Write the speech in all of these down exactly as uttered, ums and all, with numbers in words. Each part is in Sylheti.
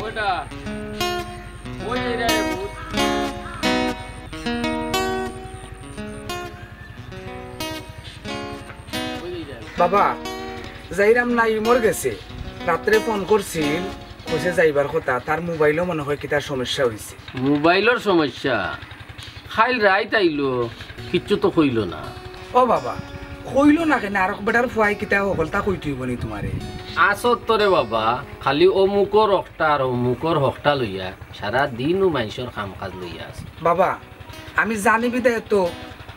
ওটা, ওই যে রে ভূত। ওই যে রে। বাবা, যাইরাম নাইমর গেছে। রাত্রে ফোন করছিল, কইছে যাইবার কথা, তার মোবাইলও মনে হয় কিতা সমস্যা অইছে। মোবাইলর সমস্যা? কাইল রাইত আইলো, কিচ্ছু তো কইলো না। ও বাবা, কইলো না কেনে? আরক বেটার ফুয়ায় কিতা হকলতা কইতো অইবো নি তুমারে? আছত তো রে বাবা, খালি অমুকর হকটা আর অমুকর হকটা লইয়া সারা দিনউ মাইনষর কাম কাজ লইয়া আছে। বাবা, আমি জানি বিধায় তো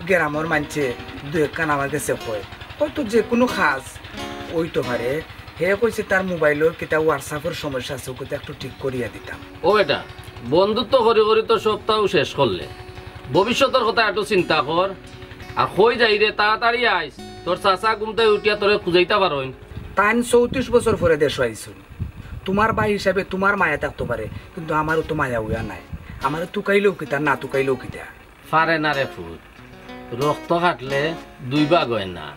গেরামর মাইনষে দুই একখান আমার গেছে কয়, হয়তো যে কুনু কাজ অইতো পারে। হে কইছে তার মোবাইলর কিতা WhatsApp-র সমস্যা আছে, অগুতা একটু ঠিক করিয়া দিতাম। ও বেটা, বন্ধুত্ব করি করি তো সবতাউ শেষ করলে। ভবিষ্যতর কথা একটু চিন্তা কর। আর কই যাইরে, তাড়াতাড়ি আইস, তোর চাচা ঘুম থাকি উঠিয়া তোরে খুঁজাইতা পারইন। তাইন চৌত্রিশ বছর পরে দেশো আইছইন। তুমার ভাই হিসাবে তুমার মায়া থাকতো পারে, কিন্তু আমারও তো মায়া উয়া নাই। আমারে তুকাইলেও কিতা, না তুকাইলেও কিতা? পারে না রে পুত, রক্ত কাটলে দুই ভাগ অয় না।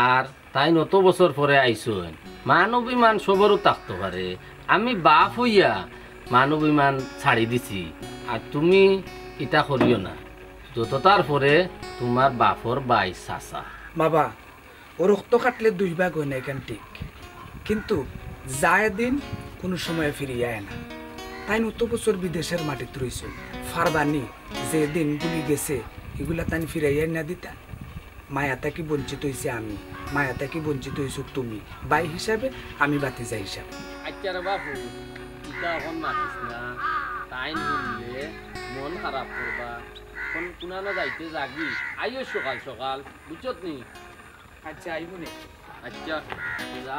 আর তাইন অত বছর পরে আইছইন, মান অভিমান সবরও থাকতো পারে। আমি বাপ অইয়া মান অভিমান ছাড়ি দিছি, আর তুমি ইতা করিও না। যততার পরে তুমার বাপর ভাই চাচা। বাবা, ও রক্ত কাটলে দুই ভাগ অয় না, ইখান ঠিক, কিন্তু যায় দিন কুনু সময় ফিরিয়া আয় না। তাইন অত বছর বিদেশর মাটিত রইছইন, পারবা নি যে দিনগুলি গেছে ইগুলা তাইন ফিরাইয়া আইনা দিতা? মায়া থাকি বঞ্চিত অইছি আমি, মায়া থাকি বঞ্চিত অইছো তুমি, ভাই হিসাবে, আমি ভাতিজা হিসাবে। আচ্ছা রে বাপু, ইতা অখন মাতিস না, তাইন হুনলে মন খারাপ করবা। অখন কুনানো যাইতে যাগি, আইও সকাল সকাল, বুঝছত নি? আচ্ছা, আইবো নে। আচ্ছা, যা।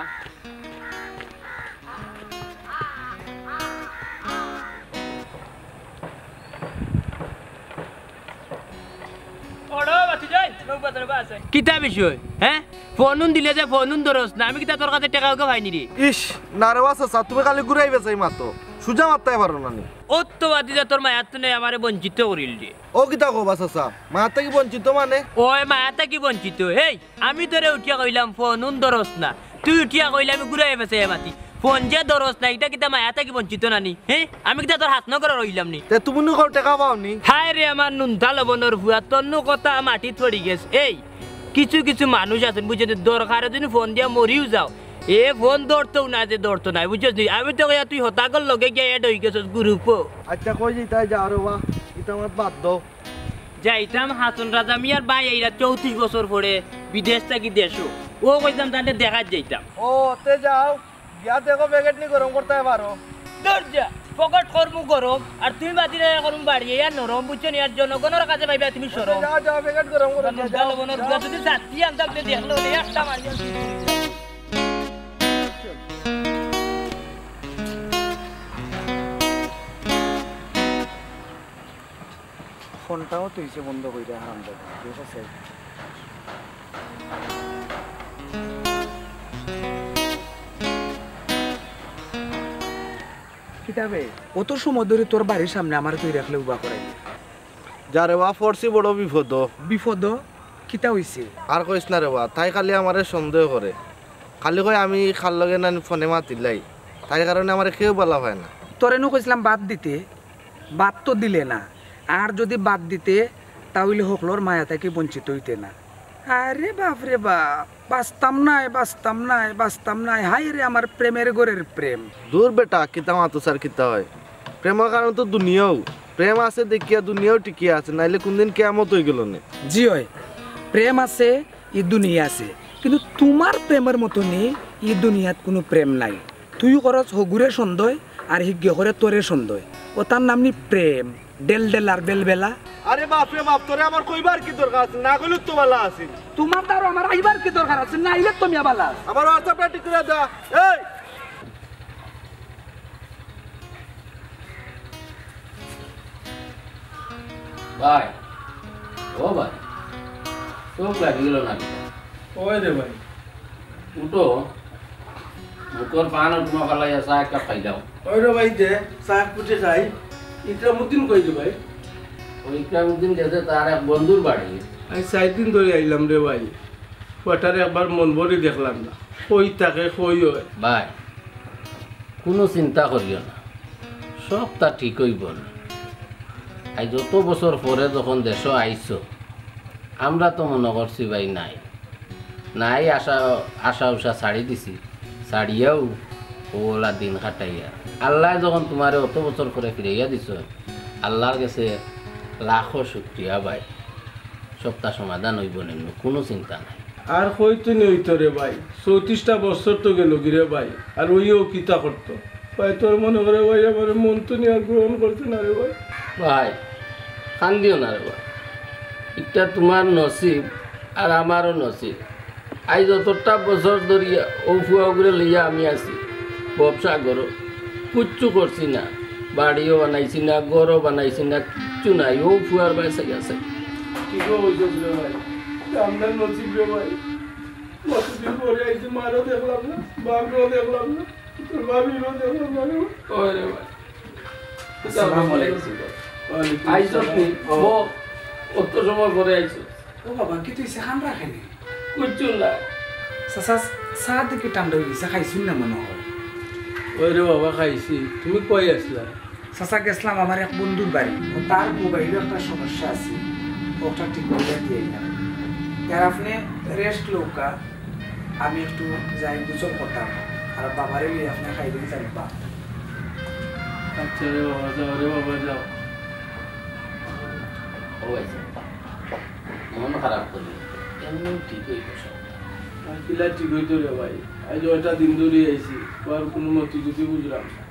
ওড়ো, বাতি যাই, লোক বাজারে বা আছে। কিতা বিষয়, হে? ফোন উন দিলে যে ফোন উন ধরস না, আমি কিতা তোর কাছে টেকা উকা পাইনি রে? ইশ, না রে বা চাচা, তুমি খালি ঘুরাই পেচাই মাতো, সুজা মাততায় পারো না নি? ও তো বাতি যা, তোর মায়ার তো নাই, আমারে বঞ্চিত করিল রে। ও কিতা কও বা চাচা, মায়া থাকি বঞ্চিত মানে? ওই মায়া থাকি বঞ্চিত, এই আমি তোরে উঠিয়া কইলাম ফোন উন ধরস না, তুই উঠিয়া কইলে আমি ঘুরাই পেচাই মাতি। ফোন যে ধরস না, ইটা কিতা মায়া থাকি বঞ্চিত না নি? হে, আমি কিতা তোর হাত নগরে রইলাম নি? তে তুমি নু কও টেকা পাও নি? হায় রে আমার নুনতা লবণর ফুয়া, তোর নু কথা মাটিত পড়ি গেছে। এই কিছু কিছু মানুষ আছইন, বুঝছস নি, দরকারে যদি ফোন দিয়া মরিও যাও, এ ফোন ধরতো না যে ধরতো না, বুঝছস নি? আমি তো কইয়া তুই হতাগর লগে গিয়া add অই গেছস group-ও। আচ্ছা, কই যাইতায় যাও রে বা, ইতা মাত বাদ দেও। যাইতাম হাছন রাজা মিয়ার ভাই আইরা চৌত্রিশ বছর পরে বিদেশ থাকি দেশো। ও কইতাম তানরে দেখাত যাইতাম। ও, তে যাও, গিয়া দেখো প্যাকেট নি গরম করতায় পারো। দূর যা, পকেট করমু গরম, আর তুমি বাদি রায় করমু বাড়ি, ইয়া নরম, বুঝছো নি? আর জনগণর কাছে পাইবা তুমি শরম। যাও, যাও, প্যাকেট গরম করো, যাও, যাও। লবণর গুয়া যদি জাতি আনতাম, তে দেখলো, ওরে একটা মারি আনতাম। ফোনটাও তুইছে বন্ধ কইরা, হারামজাদা। ঠিক আছে? কিতাবে, অত সময় ধরি তোর বাড়ির সামনে আমারে তুই রাখলে উবা করাইলি। যা রে বা, পড়ছি বড় বিপদো। বিপদো? কিতা অইছে? আর কইস না রে বা, তাই খালি আমারে সন্দেহ করে। খালি কয় আমি কার লগে নানি ফোনে মাতিলাই, তাই কারণে আমারে কেউ বালা পায় না। তোরে নু কইছিলাম বাদ দিতে, বাদ তো দিলে না। আর যদি বাদ দিতে, তা অইলে হকলর মায়া থাকি বঞ্চিত অইতে না। আরে বাপ রে বাপ, বাঁচতাম নায়, বাঁচতাম নায়, বাঁচতাম নায়। হায় রে আমার প্রেমের ঘরের প্রেম। দূর বেটা, কিতা মাতস আর কিতা অয়? প্রেমর কারণে তো দুনিয়াও, প্রেম আছে দেখিয়া দুনিয়াও টিকিয়া আছে, নাইলে কুনদিন কিয়ামত অই গেলো নে। জি অয়, প্রেম আছে, ই দুনিয়া আছে, কিন্তু তুমার প্রেমর মতনই ই দুনিয়াত কুনু প্রেম নাই। তুই করস হগুরে সন্দেহ, আর হিগে করে তোরে সন্দেহ। অতার নাম নি প্রেম, ডেলডেল আর বেলবেলা। আরে বাপ রে বাপ, তোরে আমার কইবার কি দরকার আছিল? না কইলে তো বালা আছিল। তুমার তার আমার আইবার কি দরকার আছিল? না আইলে তো মিয়া বালা আছিল। আমার WhatsApp-টা ঠিক করি দে। এই! ভাই, ও ভাই, চোখ লাগি গেল না কিতা? ওই রে ভাই। উঠো, মুখর পান আর তোমার ফালাইয়া চা এক কাপ খাই যাও। ওই রে ভাই, দে, চা এক ফুটে খাই। ইকরামুদ্দিন কই রে ভাই? ওই ইকরামুদ্দিন গেছে তার এক বন্ধুর বাড়ি। আজ চার দিন ধরি আইলাম রে ভাই, ওটারে একবার মন ভরি দেখলাম না। কই থাকে, কই অয়? ভাই, কুনু চিন্তা করিও না, সবতা ঠিক অইবো না। আইজ অত বছর পরে যখন দেশো আইছো, আমরা তো মনো করছি ভাই নাই, নাই আশা, আশা উষা ছাড়ি দিছি, ছাড়িয়াউ অউলা দিন কাটাইয়া। আল্লায় যখন তুমারে অত বছর পরে ফিরাইয়া দিছইন, আল্লার গেছে লাখো শুকরিয়া ভাই। সবতা সমাধান অইবো নে, কুনু চিন্তা নাই। আর কইতে নইতো রে ভাই, চৌত্রিশটা বছর তো গেলো গি রে ভাই, আর অইও কিতা করতো? ভাই, তোর মনে করে ভাই আমার মন তো নিয়া গ্রহণ করছে না রে ভাই। ভাই, কান্দিও না রে ভাই, ইটা তুমার নসিব আর আমারও নসিব। আইজ অতটা বছর ধরিয়া অউ ফুয়াগুরে লইয়া আমি আছি, ব্যবসা করো, কুচ্ছু করছি না, বাড়িও বানাইছি না, ঘরও বানাইছি না, কিচ্ছু নাই। অউ ফুয়ার বায় চাইয়া চাই। ঠিকও কইছস রে ভাই, আমরার নসিব রে ভাই। কতদিন পরে আইছি, মারও দেখলাম না, বাপরেও দেখলাম না, তোর ভাবিরও দেখলাম না রে ভাই। ওই রে ভাই। আসসালামু আলাইকুম। ওয়ালাইকুম আইজ আসসালাম। আপনি ও। ব-, অত সময় পরে আইছো। ও বাবা, কিতা অইছে, কান্দরায় কেনে? কুচ্ছু না। চাচা, চা দেখি ঠান্ডা অই গেছে, খাইছইন না মনো অয়। ওই রে বাবা, খাইছি। তুমি কই আছলা? চাচা, গেছলাম আমার এক বন্ধুর বাড়ি। ও, তার মোবাইলো একটা সমস্যা আছে, অটা ঠিক করিয়া দিয়া আইলাম। আর আপনে rest লউক্কা, আমি একটু যাই গোসল করতাম, আর বাবারে লইয়া আপনে খাইবেন যাইবা। আচ্ছা রে বাবা, যাও রে বাবা, যাও। ও আচ্ছা, মন খারাপ করি, এমনি ঠিক অইবো সব। আর কিলা ঠিক অইতো রে ভাই, আইজ অয়টা দিন ধরি আইছি, আর কুনু মতি গতি বুঝলাম না।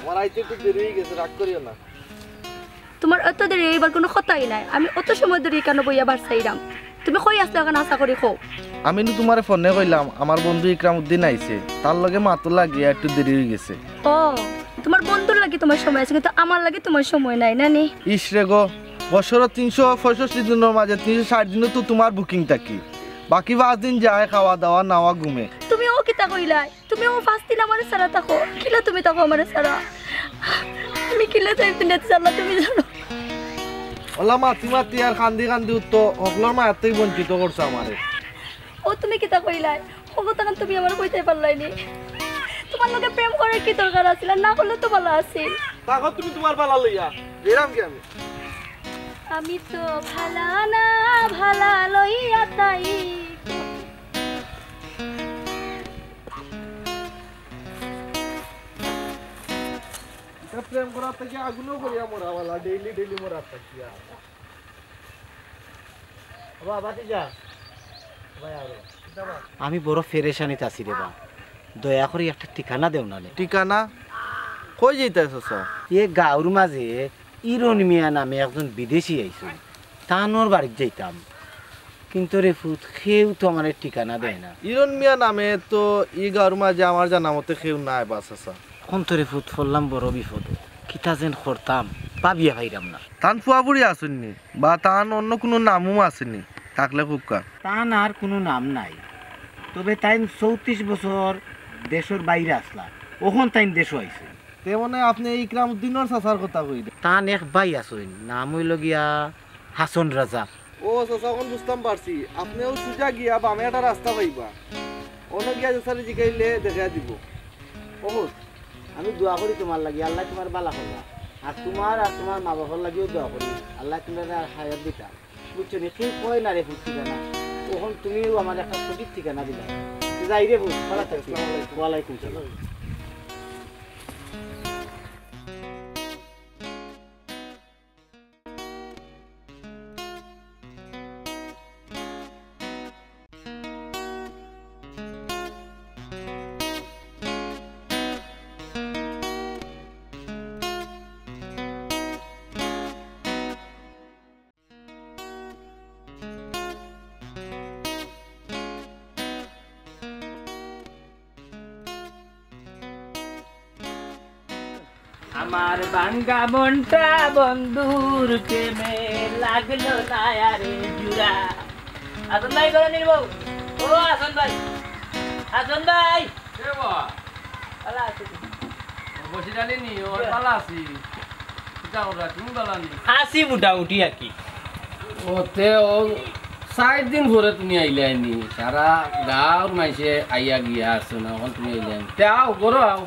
আমার আইতে একটু দেরি অই গেছে, রাগ করিও না। তুমার অত দেরি অইবার কুনু কথাই নাই। আমি অত সময় ধরি ইকানো বইয়া বার চাইরাম। তুমি কই আছলা অখান আশা করি কও। আমি নু তুমারে ফোনে কইলাম, আমার বন্ধু ইকরামউদ্দিন আইছে, তার লগে মাতো লাগিয়া একটু দেরি অই গেছে। ও, তুমার বন্ধুর লাগি তুমার সময় আছে, কিন্তু আমার লাগি তুমার সময় নাই, না নি? ইশ রে গো, বছরর তিনশো পঁয়ষট্টি দিনর মাঝে তিনশো ষাইট দিনো তো তুমার booking থাকি, বাকি পাঁচ দিন যায় খাওয়া দাওয়া, নাওয়া, ঘুমে। তুমি অউ কিতা কইলায়? তুমি অউ পাঁচ দিন আমারে ছাড়া থাকো, কিলা তুমি থাকো আমারে ছাড়া? আমি কিলা যাই দুনিয়াতে জানো, তুমি জানো। অলা মাতি মাতি আর কান্দি কান্দি উঠতো, হকলর মায়ার থাকি বঞ্চিত করছো আমারে। ও তুমি কিতা কইলায়? ও কথাখান তুমি আমারে কইতায় পারলায় নি? তুমার লগে প্রেম করার কি দরকার আছিল? আর না করলে তো ভালা আছিল। থাকো তুমি তুমার ভালা লইয়া, গেরাম গি আমি। আমি তো ভালা না, ভালা লইয়া তাই। ইটা প্রেম করার থাকি আগুনও করিয়া মরা ভালা, daily daily মরার থাকি আর। বাবা, বাতি যা। ভাই, আরো। আমি বড় পেরেশানিত আছি রে বা। দয়া করি একটা ঠিকানা দেও না রে। ঠিকানা? কই যাইতায় চাচা? এ গাঁওর মাঝে ইরন মিয়া নামে একজন বিদেশি আইছে, তানর বাড়িত যাইতাম, কিন্তু রে ফুত, কেউ তো আমারে ঠিকানা দেয় না। ইরন মিয়া নামে তো ই গাঁওর মাঝে আমার জানা মতে কেউ নাই বা চাচা। অখন তো রে ফুত পড়লাম বড় বিপদো, কিতা যেন করতাম ভাবিয়া পাইরাম না। তান ফুয়াফুড়ি আছইন নি বা তান অন্য কুনু নামও আছে নি? থাকলে কউক্কা। তান আর কুনু নাম নাই, তবে তাইন চৌত্রিশ বছর দেশর বাইরে আছলা, অখন তাইন দেশো আইছইন। তে মনে অয় আপনে ইকরামউদ্দিনর চাচার কথা কইরা। তান এক ভাই আছইন, নাম অইলো গিয়া হাছন রাজা। ও চাচা, অখন বুঝতাম পারছি, আপনে অউ সুজা গিয়া বামে একটা রাস্তা পাইবা, অনো গিয়া চাচারে জিকাইলে দেখাইয়া দিবো। ও, আমি দোয়া করি তুমার লাগি, আল্লায় তুমার ভালা করবা, আর তুমার আর তুমার মা বাপর লাগিও দোয়া করি, আল্লায় তুমরারে আর হায়াত দিতা। বুঝছো নি? কেউ কয় না রে ফুত ঠিকানা। অখন তুমিও আমারে একটা সঠিক ঠিকানা দিলায়। যাই রে ফুত, ভালা থাকিস। আসসালামু আলাইকুম। ওয়ালাইকুম সালাম। আমার ভাঙ্গা মনটা বন্ধুর প্রেমে লাগলো না আরে জুড়া। হাছন ভাই, ঘরো নি রে বা? ও হাছন ভাই, হাছন ভাই। কে বা? ভালা আছো নি? বসির আলী নি, ও ভালা আছি। কিতা কররা, তুমি ভালা নি? আছি মোটামুটি আর কি। ও তে ও চাইর দিন পরে তুমি আইলায় নি, সারা গাঁওর মাইনষে আইয়া গিয়া আছো না, অখন তুমি আইলায় নি। তে আও, ঘরো আও,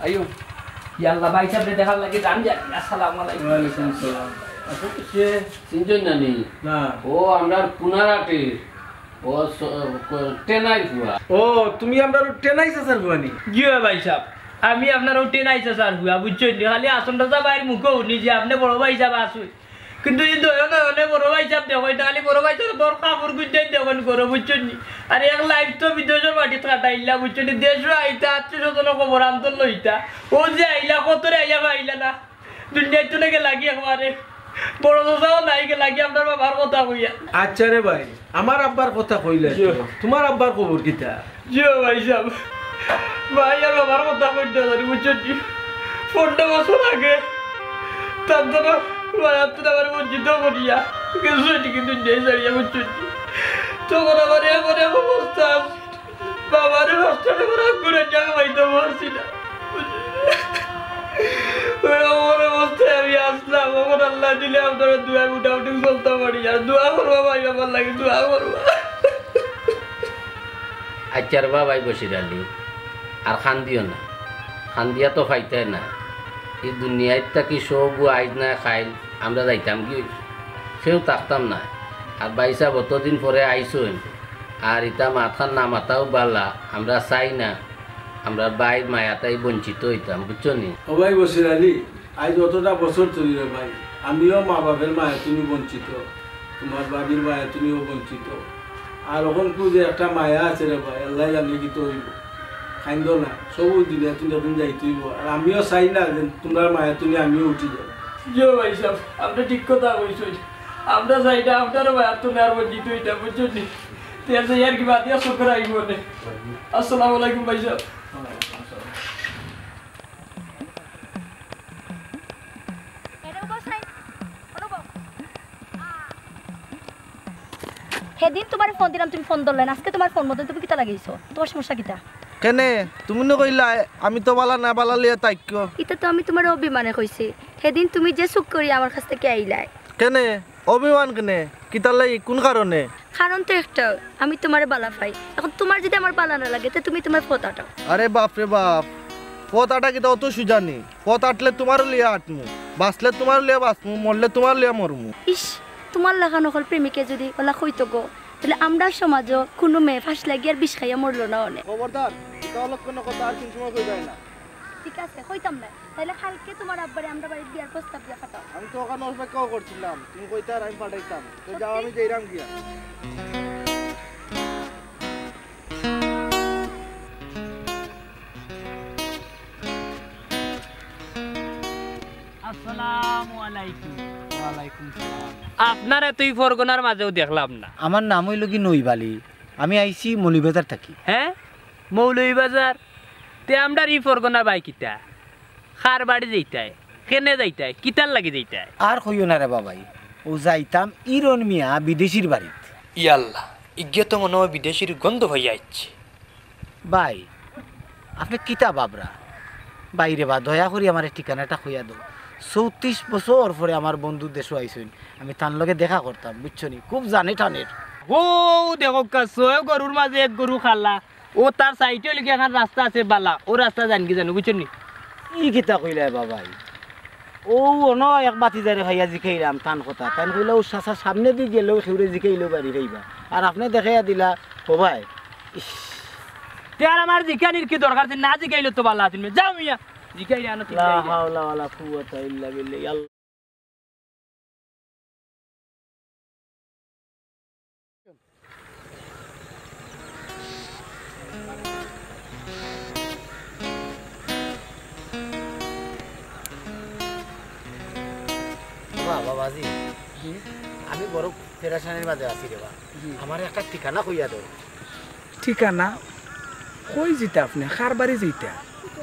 আইও। ইয়াল্লা, ভাইসাবরে দেখার লাগি যান যান। আসসালামু আলাইকুম। ওয়ালাইকুম আসসালাম। আচ্ছা, কে? চিনছইন না নি? না। ও আমরার কুনারহাটর, ও স-, ক-, টেনাইর ফুয়া। ও, তুমি আমরার টেনাই চাচার ফুয়া নি? জি অয় ভাইসাব, আমি আপনার অউ টেনাই চাচার ফুয়া, বুঝছইন নি? খালি হাছন চাচা ভাইর মুখো হুনি যে আপনে বড় ভাইসাব আছইন। কিন্তু ই দয়া নয়নে বড় ভাইসাব দেখইন না, খালি বড় ভাইসাবর কাপড় গুঞ্জাইন দেখইন ঘরো, বুঝছইন নি? আর এক life তো বিদেশর মাটিত কাটাইলা, বুঝছইন নি? দেশো আইতা, আত্মীয় স্বজনর খবর আন্তর লইতা। অউ যে আইলা, কতরে আইয়া পাইলা না। দুনিয়াত থনে গেলাগি একবারে। বড় চাচাও নাই, গেলাগি আপনার বাবার কথা কইয়া। আচ্ছা রে ভাই, আমার আব্বার কথা কইলে তো। জি। তুমার আব্বার খবর কিতা? জি অয় ভাইসাব, ভাই আর বাবার কথা কইতে জানি, বুঝছইন নি? পনরো বছর আগে তান তো ভাই আত্মীয় আমার বঞ্চিত করিয়া গেছে, এদিকে দুনিয়া ছাড়িয়া, বুঝছইন নি? তখন আমার এমন এক অবস্থা, বাবারে কষ্ট করে ঘুরে যাবে ভাই তো পারছি না। অউ আমার অবস্থায় আমি আছলাম, অখন আল্লায় দিলে আপনারা দোয়ায় মোটামুটি চলতাম পারি। আর দোয়া করবা ভাই, আমার লাগি দোয়া করবা। আচ্ছা রে বা ভাই বসির আলী, আর কান্দিও না, কান্দিয়া তো ফায়দা নাই। ই দুনিয়াত থাকি সবগু আইজ নায় কাইল আমরা যাইতামগি অইবো, কেউ থাকতাম নায়। আর ভাইসাব অতদিন পরে আইছইন, আর ইতা মাতখান না মাতাউ ভালা, আমরা চাই না আমরার ভাইর মায়া থাকি বঞ্চিত অইতাম, বুঝছো নি? ও ভাই বসির আলী, আইজ অতটা বছর ধরি রে ভাই, আমিও মা-বাফর মায়া থনে বঞ্চিত, তুমার ভাবির মায়া থনেও বঞ্চিত। আর অখন কু যে একটা মায়া আছে রে ভাই, আল্লায় জানে কিতা অইবো। কাইন্দো না, সবউ দুনিয়া থনে একদিন যাইতে অইবো। আর আমিও চাই না যে তুমরার মায়া থনে আমিও উঠি যাই। জি অয় ভাইসাব, আপনে ঠিক কথা কইছইন। আমরা চাই না আপনার মায়া থনে আর বঞ্চিত অইতাম, বুঝছইন নি? তে আছে আর কি বাদ দিয়া চোখের আইব নে। আসসালামু আলাইকুম ভাইসাব। হেদিন তুমারে ফোন দিলাম, তুমি ফোন ধরলায় না। আজকে তুমার ফোন বন্ধ, তুমি কিতা লাগাইছো? তুমার সমস্যা কিতা? কেনে? তুমি নু কইলায়, আমি তো ভালা না, ভালা লইয়া থাইক্কো। ইতা তো আমি তুমারে অভিমানে কইছি। হেদিন তুমি যে চুক করি আমার কাছ থাকি আইলায়। কেনে? অভিমান কেনে? কিতার লাগি? কুন কারণে? কারণ তো একটাউ, আমি তুমারে ভালা পাই। অখন তুমার যুদি আমার ভালা না লাগে, তে তুমি তুমার পথ আটাও। আরে বাফ রে বাফ, পথ আটা কিতা অত সুজা নি? পথ আটলে তুমারে লইয়া আটমু, বাচলে তুমারে লইয়া বাচমু, মরলে তুমারে লইয়া মরমু। ইশ, তুমার লাখান অকল প্রেমিকে যুদি অলা কইতো গো, তাইলে আমরার সমাজো কুনু মেয়ে ফাঁস লাগিয়ার বিষ খাইয়া মরলো না অনে। খবরদার, ইতা অলক্ষণে কথা আর কুন সময় কইবায় না। ঠিক আছে, কইতাম নায়। তাইলে কাইলকে তুমার আব্বারে আমরার বাড়িত বিয়ার প্রস্তাব দিয়া পাঠাও। আমি তো অখান অপেক্ষাউ করছিলাম, তুমি কইতায় আর আমি পাঠাইতাম। তে যাও, আমি যাইরাম গিয়া। আসসালামু আলাইকুম। ওয়ালাইকুম সালাম। আপনারে তো ই পরগনার মাঝেউ দেখলাম না। আমার নাম অইলোগি নইব আলী, আমি আইছি মৌলভীবাজার থাকি। হে, মৌলভীবাজার? তে আমরার ই পরগনার ভাই কিতা? কার বাড়ি যাইতায়? কেনে যাইতায়? কিতার লাগি যাইতায়? আর কইও না রে বাবাই, অউ যাইতাম ইরন মিয়া বিদেশির বাড়িত। ইয়াল্লা, ইগিয়ে তো মনো অয় বিদেশির গন্ধ পাইয়া আইছে। ভাই, আপনে কিতা বাবরা? ভাই রে বা, দয়া করি আমারে ঠিকানাটা কইয়া দেও। চৌত্রিশ বছর পরে আমার বন্ধু দেশো আইছইন, আমি তান লগে দেখা করতাম, বুঝছো নি? খুব জানে টানের। অউ দেখউক্কা, ছয় গরুর মাঝে এক গরু কালা। অউ তার সাইডে অইলোগি একখান রাস্তা আছে বালা, অউ রাস্তা যাইনগি যানু, বুঝছো নি? ই কিতা কইলায় বাবাই? অউ অনো এক ভাতিজারে পাইয়া জিকাইলাম তান কথা। তাইন কইলা, "অউ চাচার সামনেদি গেলেউ কেউরে জিকাইলেউ বাড়ি পাইবা।" আর আপনে দেখাইয়া দিলা, ও ভাই। ইশ। তে আর আমার জিকানির কি দরকার? তে না জিকাইলে তো বালা আছিল। যাও মিয়া, জিকাইলে আনো, ঠিক লা আছে। হাওলা ওয়ালা কুওয়াতা ইল্লা বিল্লাহ। ইয়াল্লাহ। বাবা, বাবাজি, জি। আমি বড় পেরেশানির মাঝে আছি রে বা। জি। আমারে একটা ঠিকানা কইয়া দেও। ঠিকানা? কই যিতা আপনে? কার বাড়ি যিতা?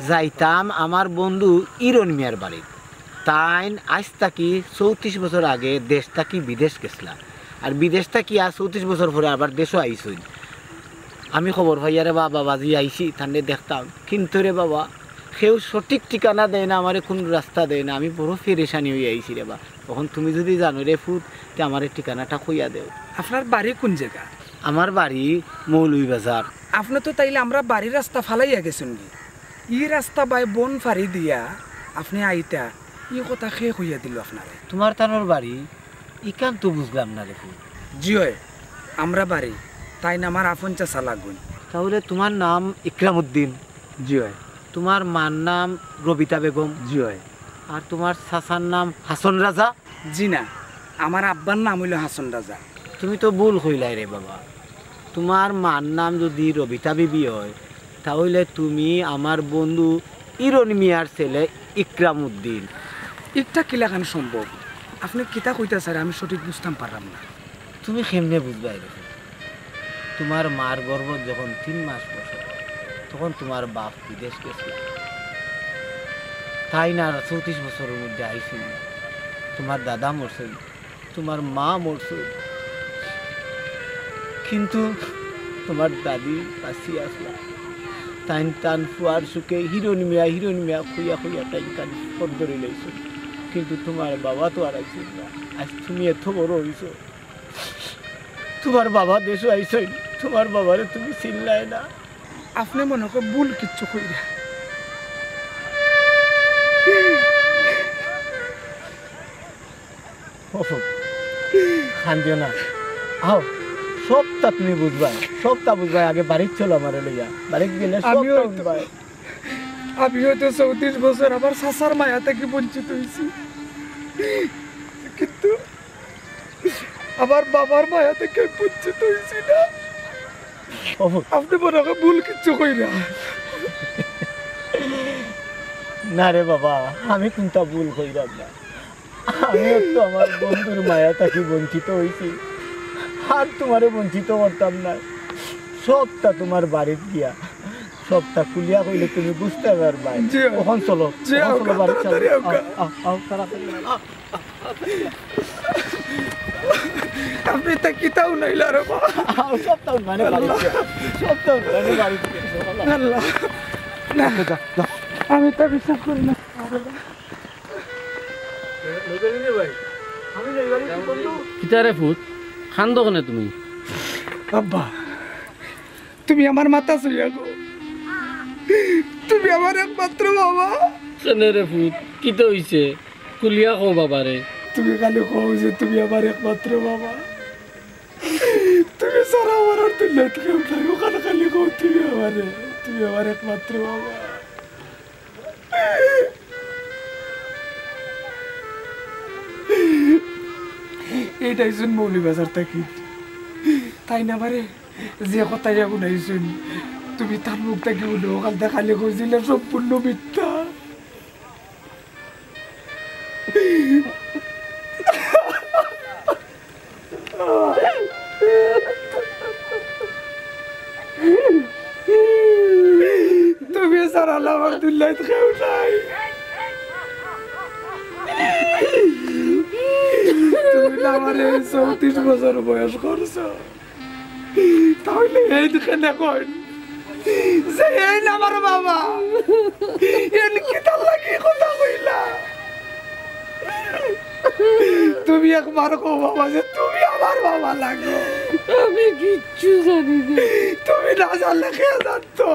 যাইতাম আমার বন্ধু ইরন মিয়ার বাড়িত। তাইন আইজ থাকি চৌত্রিশ বছর আগে দেশ থাকি বিদেশ গেছলা, আর বিদেশ থাকি আর চৌত্রিশ বছর পরে আবার দেশো আইছইন। আমি খবর পাইয়া রে বা বাবাজি আইছি, তানরে দেখতাম, কিন্তু রে বাবা, কেউ সঠিক ঠিকানা দেয় না, আমারে কুনু রাস্তা দেয় না, আমি বড় পেরেশানি অইয়া আইছি রে বা। অখন তুমি যুদি জানো রে ফুত, তে আমারে ঠিকানাটা কইয়া দেও। আপনার বাড়ি কুন জাগা? আমার বাড়ি মৌলভীবাজার। আপনে তো তাইলে আমরার বাড়ির রাস্তা ফালাইয়া গেছইন গি। ই রাস্তা বায় বন ফাড়ি দিয়া আপনে আইতা, ই কথা কে কইয়া দিল আপনারে? তুমার তানর বাড়ি ইখান তো বুঝলাম না রে ফুত। জি অয়, আমরার বাড়ি, তাইন আমার আপন চাচা লাগইন। তাইলে তুমার নাম ইকরামউদ্দিন? জি অয়। তুমার মার নাম রবিতা বেগম? জি অয়। আর তুমার চাচার নাম হাসন রাজা? জি না, আমার আব্বার নাম অইলো হাসন রাজা। তুমি তো ভুল কইলায় রে বাবা, তুমার মার নাম যুদি রবিতা বিবি অয়, তাইলে তুমি আমার বন্ধু ইরন মিয়ার ছেলে ইকরামউদ্দিন। ইটা কিলাখান সম্ভব? আপনে কিতা কইতা স্যার, আমি সঠিক বুঝতাম পারলাম না। তুমি কেমনে বুঝবায় রে? তুমার মার গর্ভত যখন তিন মাস বয়স, তখন তুমার বাপ বিদেশ গেছলা। তাইন আর চৌত্রিশ বছরর মধ্যে আইছইন না। তুমার দাদা মরছইন, তুমার মা মরছইন, কিন্তু তুমার দাদি বাঁচি আছলা। তাইন তান ফুয়ার সুখে হিরন মিয়া, হিরন মিয়া কইয়া কইয়া তাইন তান পথ ধরি লাইছইন। কিন্তু তুমার বাবা তো আর আইছইন না। আইজ তুমি এত বড় অইছো, তুমার বাবা দেশো আইছইন, তুমার বাবারে তুমি চিনলায় না। আপনে মনে কয় ভুল কিচ্ছু কইরা। ওফ, কান্দিও না। আও, সবটা তুমি বুঝবায়, সবটা বুঝবায়। আগে বাড়িত চলো আমারে লইয়া। বাড়িত গেলে আমিও সবটা তো, বুঝবায়। আমিও তো চৌত্রিশ বছর আমার চাচার মায়া থাকি বঞ্চিত অইছি, কিন্তু আমার বাবার মায়া থাকি আমি বঞ্চিত অইছি না। ওফ। আপনে মনে কয় ভুল কিচ্ছু কইরা। না রে বাবা, আমি কুনটা ভুল কইরাম না। আমিও তো আমার বন্ধুর মায়া থাকি বঞ্চিত অইছি, আর তুমারে বঞ্চিত করতাম না। সবটা তুমার বাড়িত গিয়া সবটা খুলিয়া কইলে তুমি বুঝতায় পারবায়। জি। অখন চলো, জি, অখন আউক্কা, চলো, বাড়িত চলো। তাড়াতাড়ি আউক্কা। আও, আও, আও, তাড়াতাড়ি আও। আপনে ইতা কিতা হুনাইলা রে বাবা? আও, সবটা হুনাইলে বাড়িত গিয়া। সবটা হুনাইলে বাড়িত গিয়া। আল্লাহ। না। যা, যা। আমি ইতা বিশ্বাস করি না। কিতা রে ফুত, কান্দো কেনে তুমি? আব্বা, তুমি আমার মাথা ছুইয়া গো, তুমি আমার একমাত্র বাবা। কেনে রে ফুত, কিতা অইছে? খুলিয়া কও বাবারে। তুমি খালি কও যে তুমি আমার একমাত্র বাবা। তুমি ছাড়া আমার আর দুনিয়াত কেউ নাই। অখান খালি কও তুমি আমারে, তুমি আমার একমাত্র বাবা। এইটা আইছইন মৌলভীবাজার থাকি। তাইন আমারে যে কথা ইয়া হুনাইছইন, তুমি তান মুখ থাকি হুনো, অখানতা খালি কইছিলা সম্পূর্ণ মিথ্যা। তুমি ছাড়া আমার দুনিয়াত কেউ নাই। তুমি না আমারে চৌত্রিশ বছর বয়স করছো, তাইলে এইন কেনে কইন যে এইন আমার বাবা? এইন কিতার লাগি কথা কইলা? তুমি একবার কও বাবা যে তুমি আমার বাবা লাগো। আমি কিচ্ছু জানি না। তুমি না জানলে কে জানতো?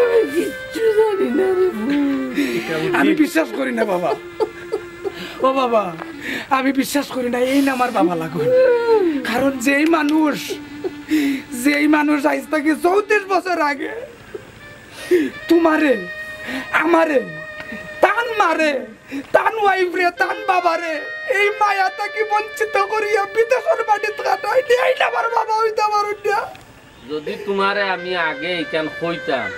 আমি কিচ্ছু জানি না রে ফুত। আমি বিশ্বাস করি না বাবা। ও বাবা, আমি বিশ্বাস করি না এইন আমার বাবা লাগইন। কারণ যেই মানুষ, যেই মানুষ আইজ থাকি চৌত্রিশ বছর আগে তুমারে, আমারে, তান মারে, তান ওয়াইফরে, তান বাবারে এই মায়া থাকি বঞ্চিত করিয়া বিদেশর মাটিত কাটাইনি, এইন আমার বাবা অইতা পারইন না। যদি তুমারে আমি আগে ইখান কইতাম,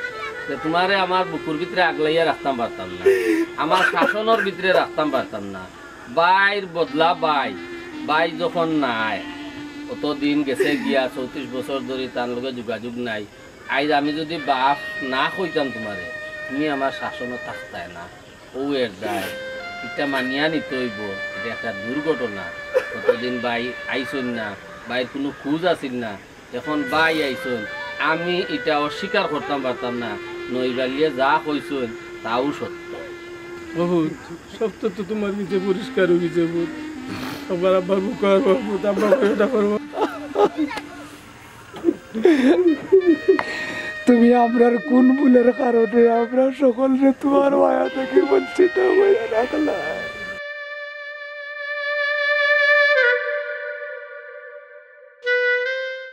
তে তুমারে আমার বুকুর ভিতরে আগলাইয়া রাখতাম পারতাম না, আমার শাসনর ভিতরে রাখতাম পারতাম না। ভাইর বদলা ভাই, ভাই যখন নাই, অত দিন গেছে গিয়া, চৌত্রিশ বছর ধরি তান লগে যোগাযোগ নাই, আইজ আমি যুদি বাফ না কইতাম তুমারে, তুমি আমার শাসনো থাকতায় না। অউ এর দায়, ইটা মানিয়া নিতে অইবো। ইটা একটা দুর্ঘটনা। অতদিন ভাই আইছইন না, ভাইর কুনু খুজ আছিল না, এখন ভাই আইছইন। আমি ইটা অস্বীকার করতাম পারতাম না, নইবালিয়ে যা কইছইন তাউ সত্য। বহুত সত্য তো তুমার গেছে পরিষ্কার অই গেছে বহুত। আব্বার বুকে আর বহুত আব্বা কইটা করবো। তুমি আমরার কুন ভুলর কারণে আমরা হকলরে তুমার মায়া থাকি বঞ্চিত করিয়া রাখলায়?